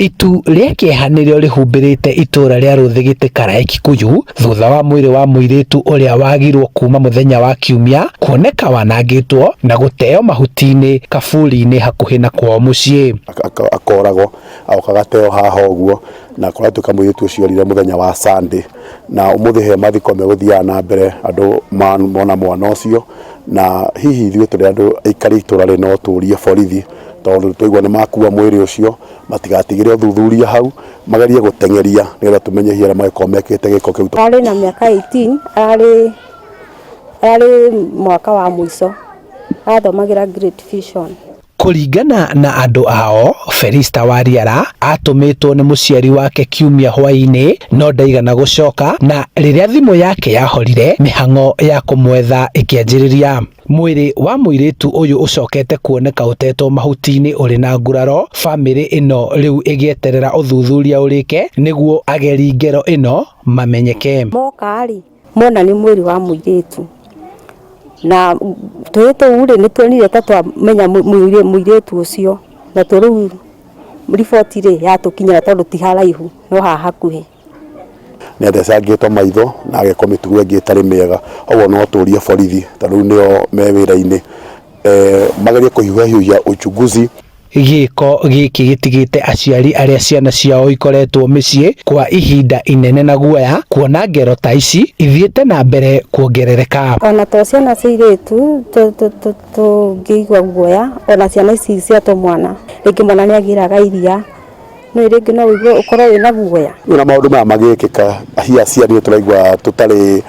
Itu rĩa kĩeha nĩrĩo rĩhumbĩrĩte itũũra rĩa Rũthĩgĩtĩ Karaĩ Kikuyu thutha wa mwĩrĩ wa mũirĩtu ũrĩa wagirwo kuma mũthenya wa Kiumia kuoneka wanangĩtwo na gũteo mahuti-inĩ kaburi-inĩ hakuhĩ na kwao mũciĩ. Akoragwo agoka agateo haha ũguo na kũratuĩka mũirĩtu ũcio orire mũthenya wa Sunday na ũmũthĩ he mathiko megũthiaga na mbere andũ mona mwana ũcio na hihi ithuĩ tũrĩ andũ aikari a itũra rĩ no tũrie borithi tondũ twaigua nĩ makua mwĩrĩ ũcio matigatigĩre ũthuthuria hau magerie gũteng'eria nĩgetha tũmenye hihi arĩa mangĩkorwo mekĩte gĩko kĩu. Ararĩ na mĩaka 18 ararĩ ararĩ mwaka wa mũico arathomagĩra Great Vision. Kũringana na andũ ao, Felista Wariara atũmĩtwo nĩ mũciari wake Kiumia hwaĩ-inĩ no ndaigana gũcoka na rĩrĩa thimũ yake yahorire mĩhang'o ya kũmwetha ĩkĩanjĩrĩria. Mwĩrĩ wa mũirĩtu ũyũ ũcokete kuoneka ũtetwo mahuti-inĩ ũrĩ na nguraro, famĩlĩ ĩno rĩu ĩgĩeterera ũthuthuria ũrĩke nĩguo ageri ngero ĩno mamenyeke. Moka rĩ mona nĩ mwĩrĩ wa mũirĩtu na tũĩ tũu rĩ nĩ tuonire ta twamenya mũirĩtu ũcio na tũ rĩu riboti rĩ yatũkinyĩra tondũ ti haraihu no haha hakuhĩ. Nĩ athecangĩtwo maitho na agekwo mĩtugo ĩngĩ ĩtarĩ mĩega ũguo no tũrie borithi tondũ rĩu nĩo me wĩra-inĩ magerie kũhiũhahiũhia uchunguzi. Gĩĩko gĩkĩ gĩtigĩte aciari arĩa ciana ciao ikoretwo mĩciĩ kwa ihinda inene na guoya kuona ngero ta ici ithiĩte na mbere kuongerereka. Ona to ciana cia airĩtu tũngĩigua guoya, ona ciana ici cia tũmwana, rĩngĩ mwana nĩ agĩraga iria, no rĩngĩ no ũigue ũkorwo wĩna guoya. Rĩu na maũndũ maya magĩkĩka hihi aciari nĩ tũraigua tũtarĩ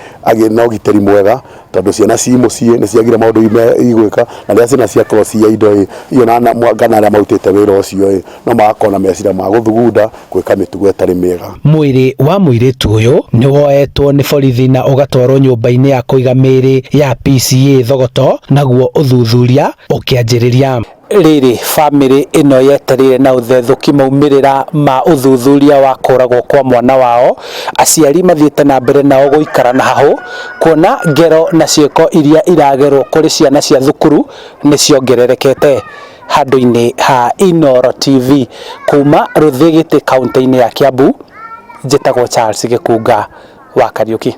na ũgitĩri mwega tondũ ciana ci mũciĩ nĩ ciagire maũndũ igwĩka na rĩrĩa ciana ciakorwo ci indo ĩ hihi ona kana arĩa marutĩte wĩra ũcio ĩ no magakorwo na meciria ma gũthugunda gwĩka mĩtugo ĩtarĩ mĩega. Mwĩrĩ wa mũirĩtu ũyũ nĩ woetwo nĩ borithi na ũgatwarwo nyũmba-inĩ ya kũiga mĩĩrĩ ya PCA Thogoto naguo ũthuthuria ũkĩanjĩrĩria. Rĩrĩ bamĩrĩ ĩno yetereire na ũthethũki maumĩrĩra ma ũthuthuria wa kũragwo kwa mwana wao, aciari mathiĩte na mbere nao gũikara na hahũ kuona ngero na ciĩko iria iragerwo kũrĩ ciana cia thukuru nĩ ciongererekete. Handũ-inĩ ha Inooro TV kuma Rũthĩgĩtĩ kaũntĩ-inĩ ya Kiambu, njĩtagwo Charles Gĩkunga wa Kariũki.